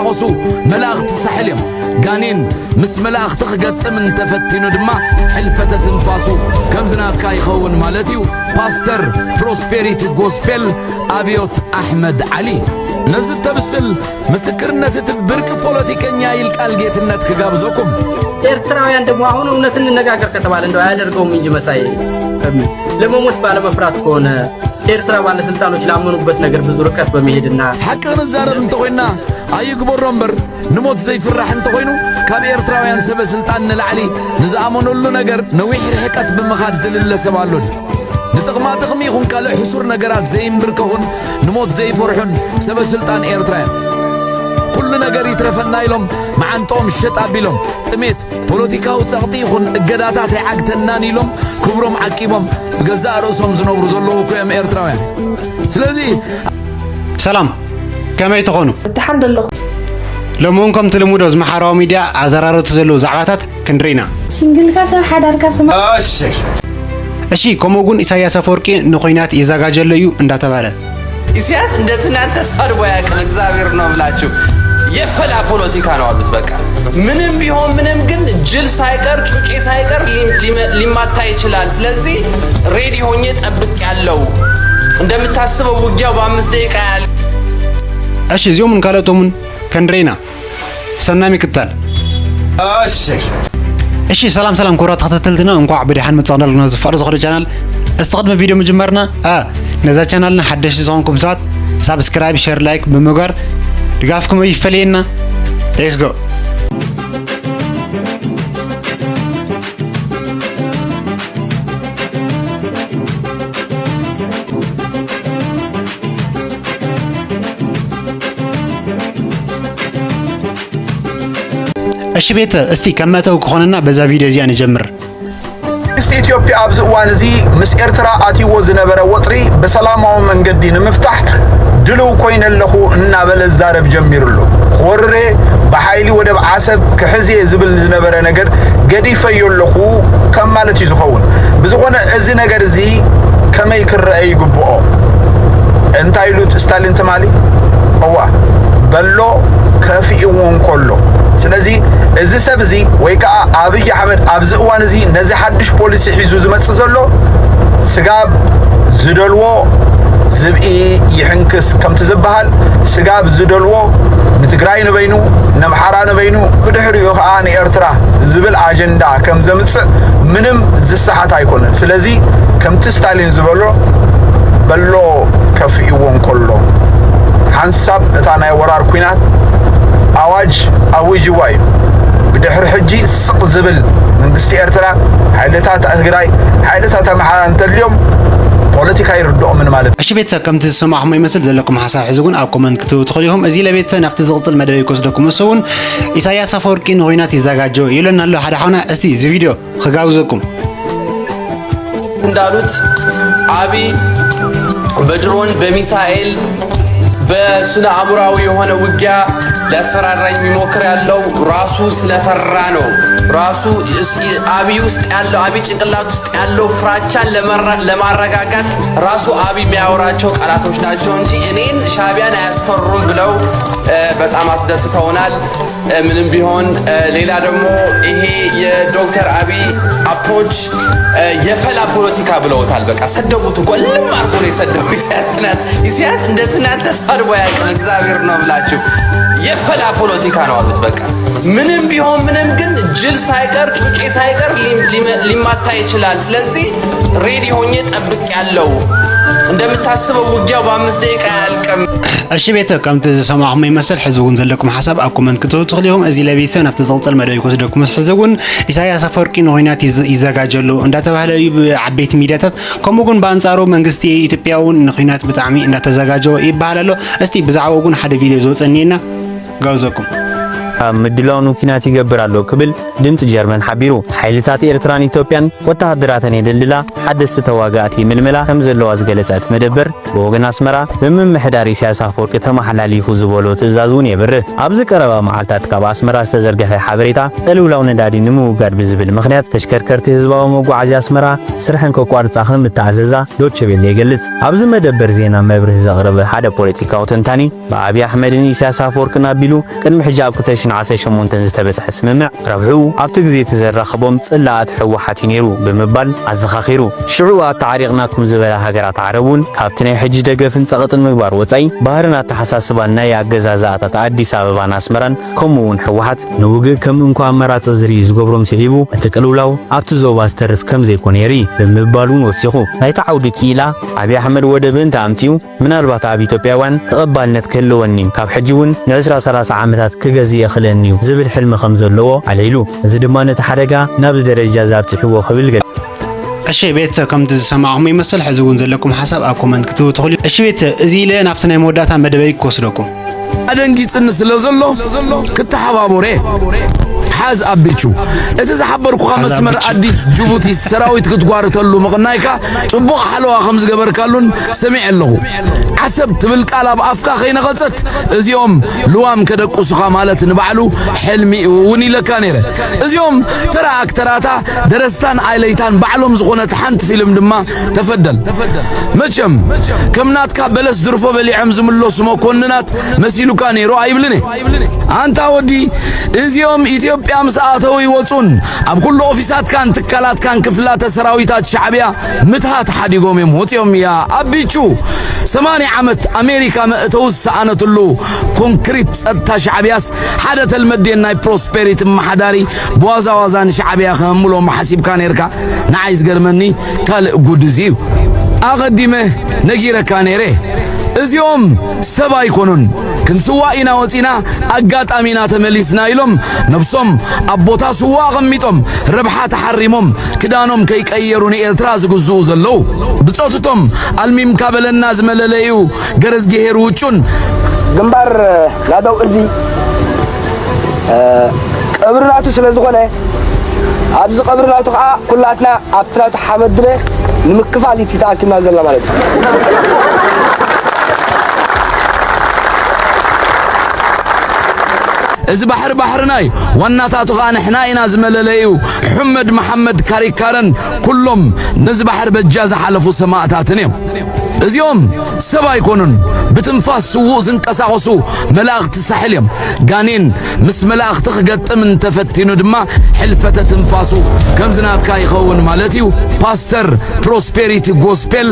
ሞሱ መላእኽቲ ሳሕል እዮም። ጋኔን ምስ መላእኽቲ ክገጥም እንተፈቲኑ ድማ ሕልፈተ ትንፋሱ ከምዚ ናትካ ይኸውን ማለት እዩ። ፓስተር ፕሮስፔሪቲ ጎስፔል ኣብዮት ኣሕመድ ዓሊ። ነዚ ተብስል ምስክርነት እቲ ብርቂ ፖለቲከኛ ይልቃል ጌትነት ክጋብዘኩም። ኤርትራውያን ደግሞ አሁን እውነት እንነጋገር ከተባለ እንደው አያደርገውም እንጂ መሳይ ለመሞት ባለመፍራት ከሆነ ኤርትራ ባለስልጣኖች ላመኑበት ነገር ብዙ ርቀት በመሄድና ሓቂ ክንዛረብ እንተኾይና ኣይግበሮ እምበር ንሞት ዘይፍራሕ እንተኾይኑ ካብ ኤርትራውያን ሰበ ስልጣን ንላዕሊ ንዝኣመነሉ ነገር ነዊሕ ርሕቀት ብምኻድ ዝልለ ሰብ ኣሎ ድዩ? ንጥቕማ ጥቕሚ ይኹን ካልእ ሕሱር ነገራት ዘይንብርከኹን ንሞት ዘይፈርሑን ሰበ ስልጣን ኤርትራ እዮም። ኩሉ ነገር ይትረፈና ኢሎም መዓንጥኦም ሸጥ ኣቢሎም ጥሜት፣ ፖለቲካዊ ጸቕጢ ይኹን እገዳታት ኣይዓግተናን ኢሎም ክብሮም ዓቂቦም ብገዛእ ርእሶም ዝነብሩ ዘለዉ እኮ እዮም ኤርትራውያን። ስለዚ ሰላም፣ ከመይ ትኾኑ? ደሓን ደለኹ። ሎሚ እውን ከምቲ ልሙድ ኣብዚ ማሕበራዊ ሚድያ ኣዘራረብቲ ዘለዉ ዛዕባታት ክንርኢ ኢና። ሲንግልካ ሰብ ሓዳርካ ስማ። እሺ፣ ከምኡ እውን ኢሳያስ ኣፈወርቂ ንኹናት ይዘጋጀ ኣሎ እዩ እንዳተባለ። ኢሳያስ እንደ ትናንት ተሳድቦ አያውቅም። እግዚአብሔር ነው ብላችሁ የፈላ ፖለቲካ ነው አሉት። በቃ ምንም ቢሆን ምንም ግን ጅል ሳይቀር ጩጬ ሳይቀር ሊ- ሊመ- ሊማታ ይችላል። ስለዚህ ሬዲ ሆኜ ጠብቅ ያለው እንደምታስበው ውጊያው በአምስት ደቂቃ ያል እሺ፣ እዚኦምን ካልኦቶምን ክንርኢ ኢና። ሰናይ ምክታል። እሺ፣ ሰላም ሰላም ክቡራት ተኸታተልትና፣ እንኳዕ ብደሓን መጻእና። ዝፋር ዝኾነ ቻናል እስቲ ቅድሚ ቪድዮ ምጅማርና አ ነዛ ቻናልና ሓደሽቲ ዝኾንኩም ሰባት ሳብስክራይብ፣ ሸር፣ ላይክ ብምግባር ድጋፍኩም ይፈለየና። Let's go። እሺ ቤተሰብ፣ እስቲ ከም መእተዊ ክኾነና በዛ ቪድዮ እዚኣ ንጀምር። መንግስቲ ኢትዮጵያ ኣብዚ እዋን እዚ ምስ ኤርትራ ኣትይዎ ዝነበረ ወጥሪ ብሰላማዊ መንገዲ ንምፍታሕ ድልው ኮይነ ኣለኹ እናበለ ዝዛረብ ጀሚሩ ኣሎ። ክወርር እየ፣ ብሓይሊ ወደብ ዓሰብ ክሕዝ እየ ዝብል ዝነበረ ነገር ገዲፈዮ ኣለኹ ከም ማለት እዩ ዝኸውን። ብዝኾነ እዚ ነገር እዚ ከመይ ክረአ ይግብኦ? እንታይ ኢሉ ስታሊን ትማሊ? እዋ በሎ ከፊእዎ እንከሎ። ስለዚ እዚ ሰብ እዚ ወይ ከዓ ኣብይ ኣሕመድ ኣብዚ እዋን እዚ ነዚ ሓድሽ ፖሊሲ ሒዙ ዝመፅእ ዘሎ ስጋብ ዝደልዎ ዝብኢ ይሕንክስ ከምቲ ዝበሃል ስጋብ ዝደልዎ ንትግራይ ንበይኑ ነምሓራ ንበይኑ ብድሕሪኡ ከዓ ንኤርትራ ዝብል ኣጀንዳ ከም ዘምፅእ ምንም ዝሰሓት ኣይኮነን። ስለዚ ከምቲ ስታሊን ዝበሎ በሎ ከፊእዎ እንከሎ ሓንሳብ እታ ናይ ወራር ኲናት ኣዋጅ ኣዊጅዋ እዩ። ብድሕሪ ሕጂ ስቕ ዝብል መንግስቲ ኤርትራ፣ ሓይልታት ትግራይ፣ ሓይልታት ኣምሓራ እንተልዮም ፖለቲካ ይርድኦምን ማለት እዩ። እሺ ቤተሰብ፣ ከምቲ ዝሰማዕኹሞ ይመስል ዘለኩም ሓሳብ ሕዚ እውን ኣብ ኮመንት ክትህቡ ትኽእሉ ኢኹም። እዚ ለቤተሰብ ናብቲ ዝቕፅል መደብ ይወስደኩም። እሱ እውን ኢሳያስ ኣፈወርቂ ንኹናት ይዘጋጆ ይብለና ኣሎ ሓደ ሓውና። እስቲ እዚ ቪድዮ ክጋብዘኩም። እንዳሉት አብይ በድሮን በሚሳኤል በስነ አእምሯዊ የሆነ ውጊያ ሊያስፈራራኝ የሚሞክር ያለው ራሱ ስለፈራ ነው። ራሱ እስ- አብይ ውስጥ ያለው አብይ ጭንቅላት ውስጥ ያለው ፍራቻን ለመራ- ለማረጋጋት ራሱ አብይ የሚያወራቸው ቃላቶች ናቸው እንጂ እኔን ሻዕቢያን አያስፈሩም ብለው እ፣ በጣም አስደስተውናል። እ፣ ምንም ቢሆን እ፣ ሌላ ደግሞ ይሄ የዶክተር አብይ አፕሮች የፈላ ፖለቲካ ብለውታል። በቃ ሰደቡት እኮ እልም አድርጎ ነው የሰደቡ። ኢሳያስ ትናንት ኢሳያስ እንደ ትናንት ተሳድቦ አያውቅም። እግዚአብሔር ነው ብላችሁ የፈላ ፖለቲካ ነው አሉት። በቃ ምንም ቢሆን ምንም ግን ጅል ሳይቀር ጩጬ ሳይቀር ሊ- ሊመ- ሊማታ ይችላል። ስለዚህ ሬዲ ሆኜ ጠብቅ ያለው እንደምታስበው ውጊያው በአምስት ደቂቃ አያልቅም። እሺ ቤተሰብ፣ ከምቲ ዝሰማዕኹሞ ይመስል ሕዚ እውን ዘለኩም ሓሳብ ኣብ ኮመንት ክትህቡ ትኽእሉ ኢኹም። እዚ ለቤተሰብ ናብቲ ዝቕፅል መደብ ክወስደኩም። ሕዚ እውን ኢሳያስ ኣፈወርቂ ንኹናት ይዘ- ይዘጋጀ ኣሎ እንዳተባህለ እዩ ብዓበይቲ ሚድያታት። ከምኡ እውን ብኣንፃሩ መንግስቲ ኢትዮጵያ እውን ንኹናት ብጣዕሚ እንዳተዘጋጀወ ይበሃል ኣሎ። እስቲ ብዛዕባኡ እውን ሓደ ቪድዮ ዝወፀ እኒኤና ጋብዘኩም። ኣብ ምድላው ንኲናት ይገብር ኣሎ ክብል ድምጺ ጀርመን ሓቢሩ። ሓይልታት ኤርትራን ኢትዮጵያን ወተሃደራተን የደልድላ፣ ሓደስቲ ተዋጋእቲ ይምልምላ ከም ዘለዋ ዝገለጸ እቲ መደበር፣ ብወገን ኣስመራ ብምምሕዳር ኢሳያስ ኣፈወርቂ ተመሓላሊፉ ዝበሎ ትእዛዝ እውን የብርህ። ኣብዚ ቀረባ መዓልታት ካብ ኣስመራ ዝተዘርግሐ ሓበሬታ፣ ቅልውላው ነዳዲ ንምውጋድ ብዝብል ምኽንያት ተሽከርከርቲ ህዝባዊ መጓዓዝያ ኣስመራ ስርሐን ከቋርጻ ከም እተኣዘዛ ዶቼ ቬለ ይገልጽ። ኣብዚ መደበር ዜና መብርሂ ዘቕረበ ሓደ ፖለቲካዊ ተንታኒ፣ ብኣብይ ኣሕመድን ኢሳያስ ኣፈወርቅን ኣቢሉ ቅድሚ ሕጂ ኣብ ክልተ ሽሕን ዓሰርተ ሸሞንተን ዝተበጽሐ ስምምዕ፣ ረብሕኡ ኣብቲ ግዜ እቲ ዘራኸቦም ጽላኣት ህወሓት እዩ ነይሩ ብምባል ኣዘኻኺሩ። ሽዑ ኣተዓሪቕናኩም ዝበላ ሃገራት ዓረብ እውን ካብቲ ናይ ሕጂ ደገፍን ጸቕጥን ምግባር ወጻኢ፣ ባህርን ኣተሓሳስባን ናይ ኣገዛዝኣታት ኣዲስ ኣበባን ኣስመራን፣ ከምኡ እውን ህወሓት ንውግእ ከም እንኮ ኣማራጺ ዝርኢ ዝገብሮም ስዒቡ፣ እቲ ቅልውላው ኣብቲ ዞባ ዝተርፍ ከም ዘይኮነ የርኢ ብምባል እውን ወሲኹ። ናይቲ ዓውዲ ክኢላ፣ ኣብይ ኣሕመድ ወደብ እንተ ኣምጺኡ፣ ምናልባት ኣብ ኢትዮጵያ እውን ተቐባልነት ክህልወኒ፣ ካብ ሕጂ እውን ንዕስራ ሰላሳ ዓመታት ክገዝእ ይኽእለኒ እዩ ዝብል ሕልሚ ከም ዘለዎ ኣልዒሉ። እዚ ድማ ነቲ ሓደጋ ናብዚ ደረጃ እዚ ኣብጺሕዎ ክብል ገለ። እሺ ቤተሰብ፣ ከምቲ ዝሰማዕኹም ይመስል፣ ሕዚ እውን ዘለኩም ሓሳብ ኣብ ኮመንት ክትህቡ ትኽእሉ። እሺ ቤተሰብ፣ እዚ ኢለ ናብቲ ናይ መወዳእታ መደበይ ክወስደኩም። ኣደንጊጽኒ ስለ ዘሎ ክተሓባበሮ እየ። ሓዝ ኣቢቹ፣ እቲ ዝሓበርኩኻ ሓዝ መስመር ኣቢቹ። ኣዲስ ጅቡቲ ሰራዊት ክትጓርተሉ ምቕናይካ ጽቡቕ ሓለዋ ከም ዝገበርካሉን ሰሚዐ ኣለኹ። ዓሰብ ትብል ቃል ኣብ ኣፍካ ከይነቐጸት፣ እዚኦም ልዋም ከደቅሱኻ ማለት ንባዕሉ ሕልሚ እዩ እውን ኢለካ ነይረ። እዚኦም ተራ ኣክተራታ ደረስታን ኣለይታን ባዕሎም ዝኾነት ሓንቲ ፊልም ድማ ተፈደል። መቸም ከም ናትካ በለስ ድርፎ በሊዖም ዝምለሱ መኮንናት መሲሉካ ነይሩ ኣይብልን እየ። ኣንታ ወዲ፣ እዚኦም ኢትዮጵያ ምስ ኣተው ይወጹን ኣብ ኩሉ ኦፊሳትካን ትካላትካን ክፍላተ ሰራዊታት ሻዕብያ ምትሃት ሓዲጎም እዮም ወጺኦም። ያ ኣቢቹ፣ ሰማንያ ዓመት ኣሜሪካ መእተዊ ዝሰኣነትሉ ኮንክሪት ጸጥታ ሻዕብያስ ሓደ ተልመዴን ናይ ፕሮስፔሪቲ መሓዳሪ ብዋዛ ዋዛ ንሻዕብያ ክህምሎም ሓሲብካ ነይርካ። ንዓይ ዝገርመኒ ካልእ ጉድ እዚ እዩ። ኣቐዲመ ነጊረካ ነይረ። እዚኦም ሰብ ኣይኮኑን። ክንስዋእ ኢና ወጺና፣ ኣጋጣሚ ኢና ተመሊስና ኢሎም ነብሶም ኣብ ቦታ ስዋ ኣቐሚጦም፣ ረብሓ ተሓሪሞም፣ ክዳኖም ከይቀየሩ ንኤርትራ ዝግዝኡ ዘለዉ። ብጾትቶም ኣልሚምካ በለና ዝመለለዩ ገረዝጊሄር ውጩን ግንባር ናደው እዚ፣ እ፣ ቀብሪ ናቱ ስለ ዝኾነ፣ ኣብዚ ቀብሪ ናቱ ከዓ ኩላትና ኣብቲ ናቱ ሓመድ ድበ ንምክፋል እዩ ተኣኪብና ዘለና ማለት እዩ። እዚ ባሕሪ ባሕርና እዩ። ዋናታቱ ከዓ ንሕና ኢና ዝመለለዩ። ሑመድ መሓመድ ካሪካረን ኩሎም ነዚ ባሕሪ በጃ ዝሓለፉ ሰማእታትን እዮም። እዚኦም ሰብ ኣይኮኑን። ብትንፋስ ስዉእ ዝንቀሳቐሱ መላእኽቲ ሳሕል እዮም። ጋኔን ምስ መላእኽቲ ክገጥም እንተፈቲኑ ድማ ሕልፈተ ትንፋሱ ከምዚ ናትካ ይኸውን ማለት እዩ። ፓስተር ፕሮስፔሪቲ ጎስፔል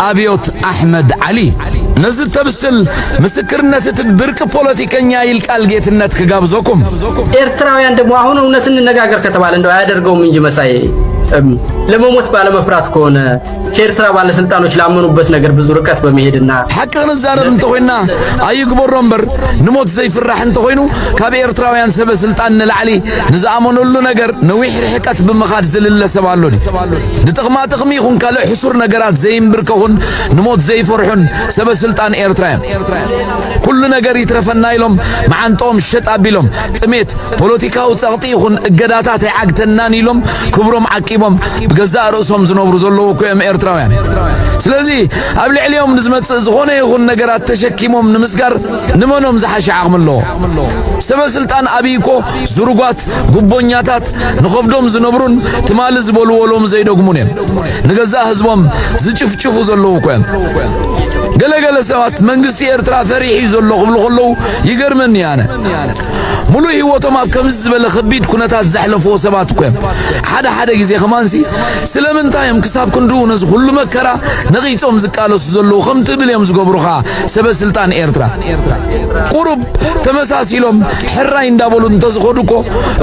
ኣብዮት ኣሕመድ ዓሊ። ነዚ ተምስል ምስክርነት እቲ ብርቂ ፖለቲከኛ ይልቃል ጌትነት ክጋብዘኩም። ኤርትራውያን ደግሞ አሁን እውነት እንነጋገር ከተባለ እንደው አያደርገውም እንጂ መሳይ፣ እም፣ ለመሞት ባለመፍራት ከሆነ ከኤርትራ ባለስልጣኖች ላመኑበት ነገር ብዙ ርቀት በመሄድና ሓቂ ክንዛረብ እንተኾይንና ኣይግበሮ እምበር ንሞት ዘይፍራሕ እንተኾይኑ ካብ ኤርትራውያን ሰበ ስልጣን ንላዕሊ ንዝኣመነሉ ነገር ነዊሕ ርሕቀት ብምኻድ ዝልለ ሰብ ኣሎ ድዩ? ንጥቕማ ጥቕሚ ይኹን ካልእ ሕሱር ነገራት ዘይንብርከኹን ንሞት ዘይፈርሑን ሰበ ስልጣን ኤርትራ እዮም። ኩሉ ነገር ይትረፈና ኢሎም መዓንጥኦም ሸጥ ኣቢሎም ጥሜት፣ ፖለቲካዊ ጸቕጢ ይኹን እገዳታት ኣይዓግተናን ኢሎም ክብሮም ዓቂቦም ብገዛእ ርእሶም ዝነብሩ ዘለዉ እኮ እዮም ኤርትራውያን። ስለዚ ኣብ ልዕሊኦም ንዝመጽእ ዝኾነ ይኹን ነገራት ተሸኪሞም ንምስጋር ንመኖም ዝሓሸ ዓቕሚ ኣለዎ? ሰበ ስልጣን ኣብይ እኮ ዝሩጓት፣ ጉቦኛታት፣ ንኸብዶም ዝነብሩን ትማሊ ዝበልዎ ሎም ዘይደግሙን እዮም። ንገዛእ ህዝቦም ዝጭፍጭፉ ዘለዉ እኮ እዮም። ገለገለ ሰባት መንግስቲ ኤርትራ ፈሪሑ እዩ ዘሎ ክብሉ ከለዉ ይገርመኒ ኣነ። ሙሉእ ህይወቶም ኣብ ከምዚ ዝበለ ከቢድ ኩነታት ዘሕለፍዎ ሰባት እኮ እዮም። ሓደ ሓደ ግዜ ከማንሲ ስለምንታይ እዮም ክሳብ ክንድኡ ነዚ ኩሉ መከራ ነቒጾም ዝቃለሱ ዘለዉ ከም ትብል እዮም ዝገብሩኻ ሰበ ስልጣን ኤርትራ። ቁሩብ ተመሳሲሎም ሕራይ እንዳበሉ እንተዝኸዱ እኮ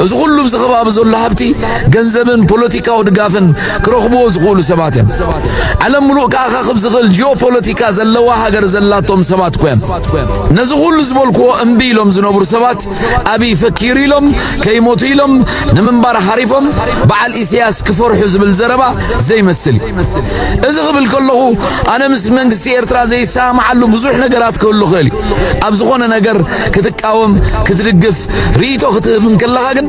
እዚ ኩሉ ኣብዚ ከባቢ ዘሎ ሃብቲ ገንዘብን ፖለቲካዊ ድጋፍን ክረኽብዎ ዝኽእሉ ሰባት እዮም። ዓለም ሙሉእ ከኣኻኽብ ዝኽእል ጂኦፖለቲካ ዘለዋ ሃገር ዘላቶም ሰባት እኮ እዮም። ነዚ ኩሉ ዝበልክዎ እምቢ ኢሎም ዝነብሩ ሰባት ኣቢ ፈኪሩ ኢሎም ከይሞቱ ኢሎም ንምንባር ሓሪፎም በዓል ኢሳያስ ክፈርሑ ዝብል ዘረባ ዘይመስል እዩ። እዚ ክብል ከለኹ ኣነ ምስ መንግስቲ ኤርትራ ዘይሰማማዓሉ ብዙሕ ነገራት ክህሉ ይኽእል እዩ። ኣብ ዝኾነ ነገር ክትቃወም ክትድግፍ ርእይቶ ክትህብ እንከለኻ ግን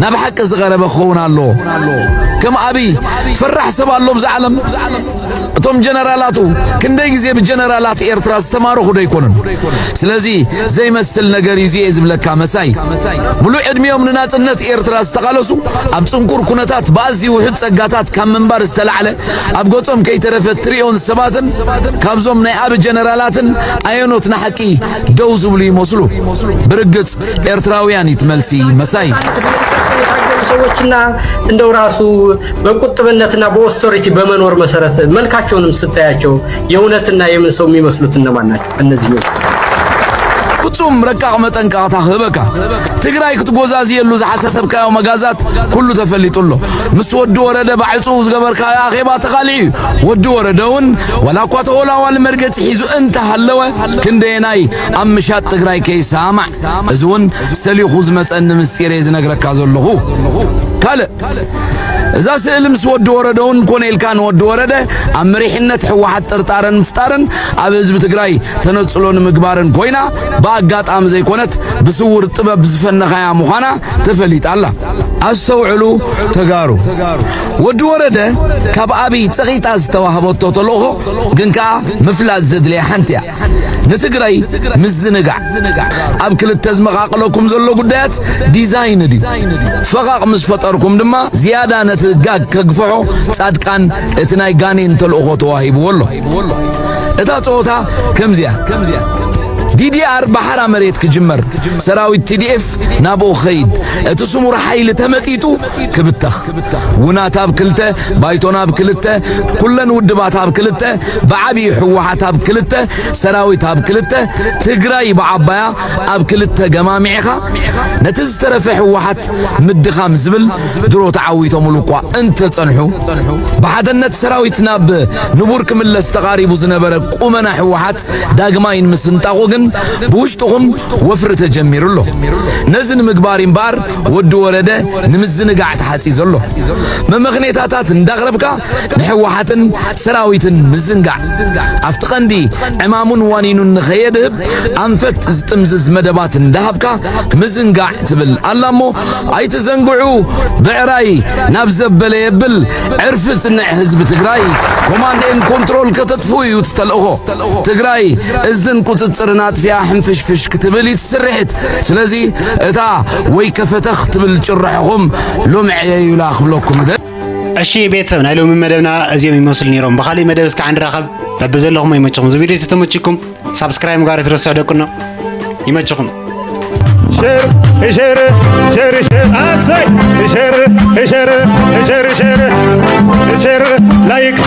ናብ ሓቂ ዝቐረበ ክኸውን ኣለዎ። ከም ኣቢ ፈራሕ ሰብ ኣሎ ብዛ ዓለም። እቶም ጀነራላቱ ክንደይ ግዜ ብጀነራላት ኤርትራ ዝተማረኹ ዶ ኣይኮኑን? ስለዚ ዘይመስል ነገር እዩ እዚኤ ዝብለካ መሳይ። ሙሉእ ዕድሚኦም ንናጽነት ኤርትራ ዝተቓለሱ ኣብ ጽንኩር ኩነታት ብኣዝዩ ውሑድ ጸጋታት ካብ ምንባር ዝተላዕለ ኣብ ገጾም ከይተረፈ ትሪኦን ሰባትን ካብዞም ናይ ኣብ ጀነራላትን ኣየኖት ንሓቂ ደው ዝብሉ ይመስሉ? ብርግጽ ኤርትራውያን ይትመልሲ መሳይ። ሰዎችና እንደው ራሱ በቁጥብነትና በ authority በመኖር መሰረት መልካቸውንም ስታያቸው የእውነትና የምን ሰው የሚመስሉት እነማን ናቸው? እነዚህ ፍጹም ረቃቕ መጠንቀቕታ ክህበካ። ትግራይ ክትጎዛዝየሉ ዝሓሰብካዮ መጋዛት ኩሉ ተፈሊጡ ኣሎ። ምስ ወዲ ወረደ ባዕፁ ዝገበርካዮ ኣኼባ ተቓሊዑ እዩ። ወዲ ወረደ እውን ዋላ እኳ ተወላዋሊ መርገፂ ሒዙ እንተሃለወ ክንደየናይ ኣብ ምሻጥ ትግራይ ከይሰማማዕ እዚ እውን ሰሊኹ ዝመፀኒ ምስጢር እየ ዝነግረካ ዘለኹ። ካልእ እዛ ስእሊ ምስ ወዲ ወረደ እውን ኮነ ኢልካ ንወዲ ወረደ ኣብ መሪሕነት ህወሓት ጥርጣረ ንምፍጣርን ኣብ ህዝቢ ትግራይ ተነፅሎ ንምግባርን ኮይና ብኣጋጣሚ ዘይኮነት ብስውር ጥበብ ዝፈነኻያ ምዃና ተፈሊጣ ኣላ። ኣስተውዕሉ ተጋሩ፣ ወዲ ወረደ ካብ ኣብይ ፀቒጣ ዝተዋህበቶ ተልእኾ ግን ከኣ ምፍላጥ ዘድልያ ሓንቲ እያ። ንትግራይ ምዝንጋዕ ኣብ ክልተ ዝመቓቕለኩም ዘሎ ጉዳያት ዲዛይን ድዩ? ፈቓቕ ምስ ፈጠርኩም ድማ ዝያዳ ነቲ ጋግ ከግፍሖ ፃድቃን እቲ ናይ ጋኔን ተልእኾ ተዋሂብዎ ኣሎ። እታ ፀወታ ከምዚያ። ዲዲኣር ብሓራ መሬት ክጅመር ሰራዊት ቲዲኤፍ ናብኡ ክኸይድ እቲ ስሙር ሓይሊ ተመጢጡ ክብተኽ ውናት ኣብ ክልተ ባይቶና ኣብ ክልተ ኩለን ውድባት ኣብ ክልተ ብዓብዪ ህወሓት ኣብ ክልተ ሰራዊት ኣብ ክልተ ትግራይ ብዓባያ ኣብ ክልተ ገማሚዕኻ ነቲ ዝተረፈ ህወሓት ምድኻም ዝብል ድሮ ተዓዊቶምሉ እኳ እንተጸንሑ ብሓደነት ሰራዊት ናብ ንቡር ክምለስ ተቓሪቡ ዝነበረ ቁመና ህወሓት ዳግማይ ንምስንጣቑ ግን ብውሽጥኹም ወፍሪ ተጀሚሩ ኣሎ። ነዚ ንምግባር እምበኣር ወዲ ወረደ ንምዝንጋዕ ተሓጺ ዘሎ መመኽኔታታት እንዳቕረብካ ንሕወሓትን ሰራዊትን ምዝንጋዕ ኣብቲ ቀንዲ ዕማሙን ዋኒኑን ንኸየድህብ ኣንፈት ዝጥምዝዝ መደባት እንዳሃብካ ምዝንጋዕ ትብል ኣላ እሞ ኣይትዘንግዑ። ብዕራይ ናብ ዘበለ የብል ዕርፊ ጽንዕ ህዝቢ ትግራይ ኮማንድ ኤን ኮንትሮል ከተጥፍኡ እዩ እቲ ተልእኾ። ትግራይ እዝን ቁፅፅርን ኣጥፊኣ ሕንፍሽፍሽ ክትብል እዩ ትስርሕት። ስለዚ እታ ወይ ከፈተኽ ትብል ጭርሖኹም ሎምዐየዩላ ክብለኩም እደል። እሺ ቤተሰብ ናይ ሎሚ መደብና እዚኦም ይመስሉ ነይሮም። ብኻሊእ መደብ እስከ ንራኸብ። በብዘለኹሞ ይመችኹም። እዚ ቪድዮ ተተመችኩም ሳብስክራይብ ምግባር ኣይትረስዑ ደቅኖ። ይመችኹም። ሸር ሸር ሸር ሸር ኣሰይ ሸር ሸር ሸር ሸር ሸር ላይክ